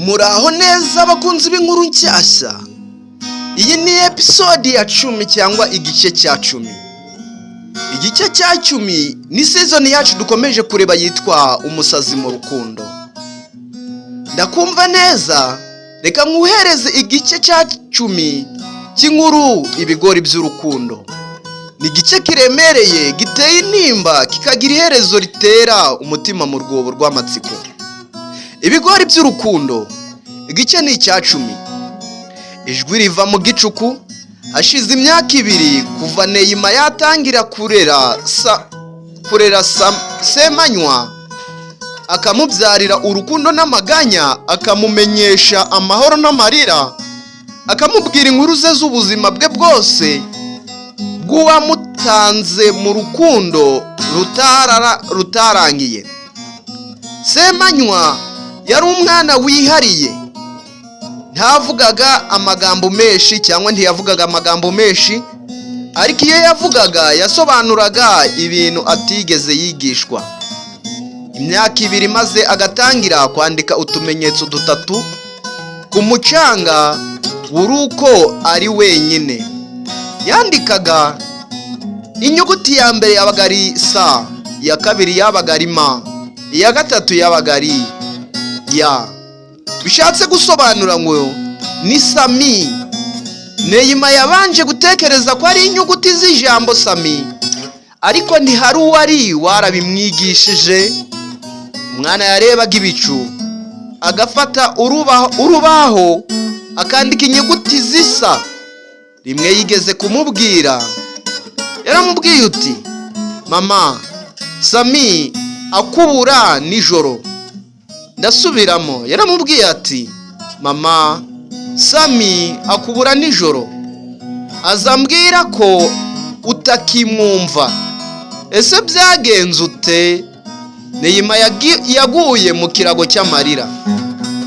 Muraho neza, abakunzi b'inkuru nshyashya. Iyi ni episode ya 10 cyangwa igice cya 10. Igice cya 10 ni season yacu dukomeje kureba yitwa "Umusazi mu Rukundo". Ndakumva neza, reka nkuhereze igice cya 10 cy'inkuru "Ibigori by'Urukundo". Ni igice kiremereye, giteye intimba, kikagira iherezo ritera umutima mu rwobo rw'amatsiko. "Ibigori by'Urukundo", igice ni icya 10. Ijwi riva mu gicuku. Hashize imyaka 2 kuva Neyima yatangira kurera Semanywa, akamubyarira urukundo n'amaganya, akamumenyesha amahoro n'amarira, akamubwira inkuru ze z'ubuzima bwe bwose bw'uwamutanze mu rukundo rutarangiye. Semanywa yari umwana wihariye. Ntavugaga amagambo menshi cyangwa ntiyavugaga amagambo menshi, ariko iyo yavugaga yasobanuraga ibintu atigeze yigishwa. Imyaka 2 maze agatangira kwandika utumenyetso dutatu ku mucanga buri uko ari wenyine. Yandikaga inyuguti ya mbere yabaga ari sa, iya kabiri yabaga ari ma, iya gatatu yabaga ari ya, bishatse gusobanura ngo ni Sami. Neyima yabanje gutekereza ko ari inyuguti z'ijambo Sami, ariko ntihari uwari warabimwigishije. Umwana yarebaga ibicu, agafata urubaho, akandika inyuguti zisa. Rimwe yigeze kumubwira, yaramubwiye uti: "Mama, Sami akubura nijoro." Ndasubiramo, yaramubwiye ati: "Mama, Sami akubura nijoro, azambwira ko utakimwumva. Ese byagenze ute?" Neyima yaguye mu kirago cy'amarira,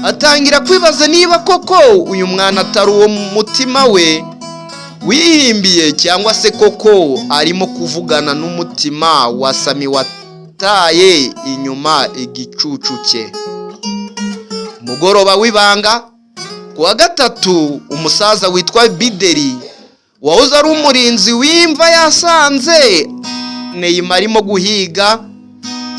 atangira kwibaza niba koko uyu mwana atari uwo mutima we wihimbiye, cyangwa se koko arimo kuvugana n'umutima wa Sami wataye inyuma igicucu cye. Umugoroba w'ibanga, ku wa gatatu, umusaza witwa Bideri wahoze ari umurinzi w'imva yasanze Neyima arimo guhiga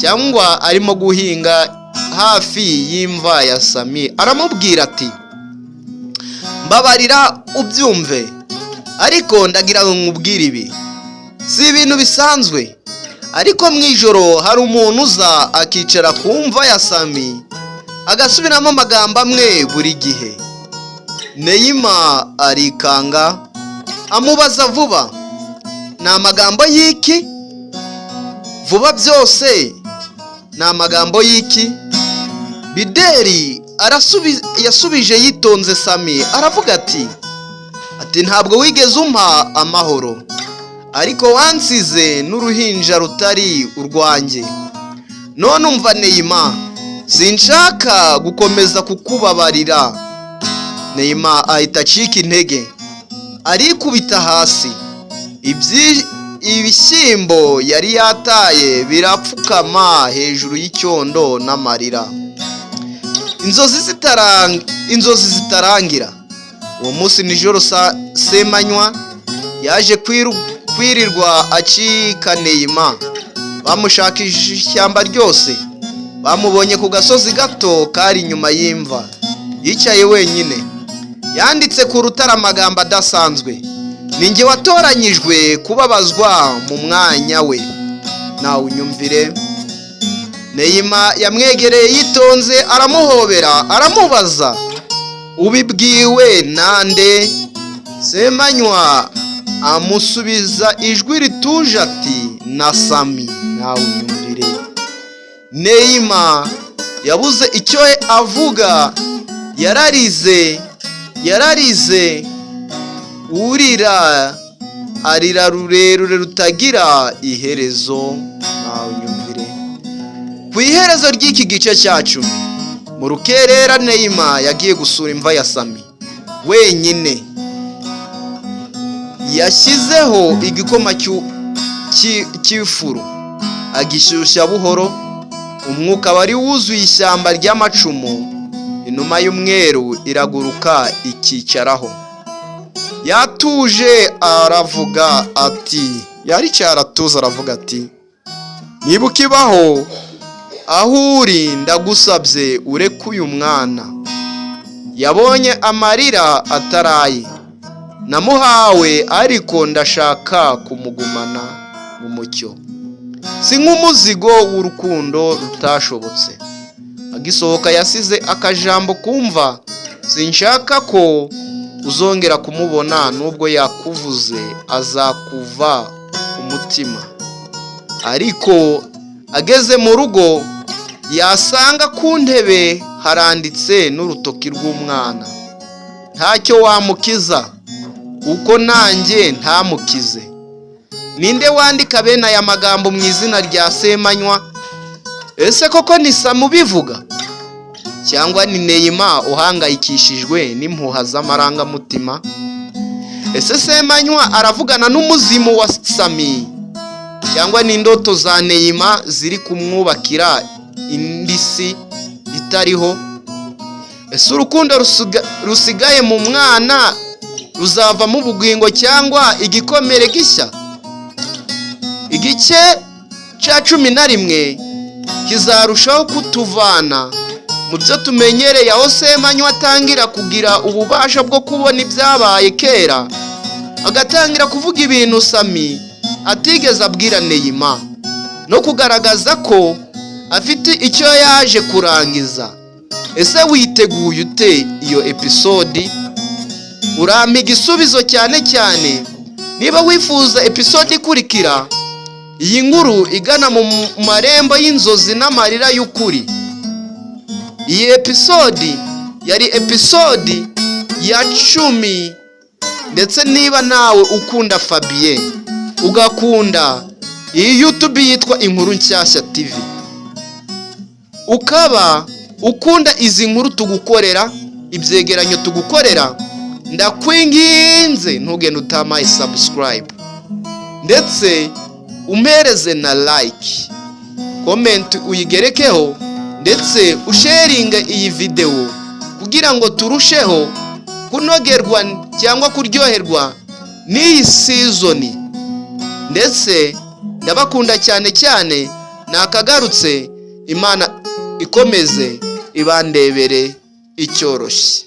cyangwa arimo guhinga hafi y'imva ya Sami. Aramubwira ati: "Mbabarira ubyumve, ariko ndagira ngo nkubwire, ibi si ibintu bisanzwe, ariko mu ijoro hari umuntu uza akicara ku mva ya Sami, agasubiramo amagambo amwe buri gihe." Neyima arikanga, amubaza vuba: "Ni amagambo y'iki?" Vuba byose, "Ni amagambo y'iki?" Bideri yasubije yitonze Sami, aravuga ati: "Ntabwo wigeze umpa amahoro, ariko wansize n'uruhinja rutari urwanjye. None umva Neyima, sinshaka gukomeza kukubabarira." Neyima ahita acika intege, arikubita hasi. Ibishyimbo yari yataye birapfukama hejuru y'icyondo n'amarira. Inzozi zitarangira. Uwo munsi nijoro, Semanywa yaje kwirirwa acika Neyima. Bamushakishije ishyamba ryose. Bamubonye ku gasozi gato kari inyuma y'imva, yicaye wenyine. Yanditse ku rutare amagambo adasanzwe: "Ni njye watoranyijwe kubabazwa mu mwanya we." Nawe unyumvire. Neyima yamwegereye yitonze, aramuhobera, aramubaza: "Ubibwiwe nande?" Semanywa amusubiza ijwi rituje ati: "Na Sami." Nawe unyumvire. Neyima yabuze icyo avuga. Yararize, yararize. Urira arira rurerure rutagira iherezo. Nawe unyumvire. Ku iherezo ry'iki gice cyacu, mu rukerera, Neyima yagiye gusura imva ya Sami wenyine. Yashyizeho igikoma cy'ifuru, agishyushya buhoro. Umwuka wari wuzuye ishyamba ry'amacumu. Inuma y'umweru iraguruka ikicaraho. Yatuje aravuga ati, yaricaye aratuza aravuga ati: "Niba ukibaho aho uri, ndagusabye ureke uyu mwana." Yabonye amarira ataraye namuhawe, ariko ndashaka kumugumana mu mucyo, si nk'umuzigo w'urukundo rutashobotse. Agisohoka yasize akajambo kumva: "Sinshaka ko uzongera kumubona. Nubwo yakuvuze azakuva umutima." Ariko ageze mu rugo yasanga ku ntebe haranditse n'urutoki rw'umwana: "Ntacyo wamukiza kuko nanjye ntamukize." Ninde wandika bene aya magambo mu izina rya Semanywa? Ese koko ni Samu ubivuga, cyangwa ni Neyima uhangayikishijwe n'impuha z'amarangamutima? Ese Semanywa aravugana n'umuzimu wa Sami, cyangwa n'indoto za Neyima ziri kumwubakira indi si itariho? Ese urukundo rusigaye mu mwana ruzavamo ubugingo cyangwa igikomere gishya? Igice cya 11 kizarushaho kutuvana mu byo tumenyereye, aho Semanywa atangira kugira ububasha bwo kubona ibyabaye kera, agatangira kuvuga ibintu Sami atigeze abwira Neyima, no kugaragaza ko afite icyo yaje kurangiza. Ese witeguye ute iyo episode? Urampa igisubizo, cyane cyane niba wifuza episode ikurikira iyi nkuru igana mu marembo y'inzozi n'amarira y'ukuri. Iyi episode yari episode ya 10. Ndetse niba nawe ukunda Fabien, ugakunda iyi YouTube yitwa Inkuru Nshyashya TV, ukaba ukunda izi nkuru tugukorera, ibyegeranyo tugukorera, ndakwinginze ntugende utamaye subscribe, ndetse umpereze na like, comment uyigerekeho, ndetse usharinge iyi videwo kugira ngo turusheho kunogerwa cyangwa kuryoherwa n'iyi season. Ndetse ndabakunda cyane cyane. Nakagarutse. Imana ikomeze ibandebere icyoroshye.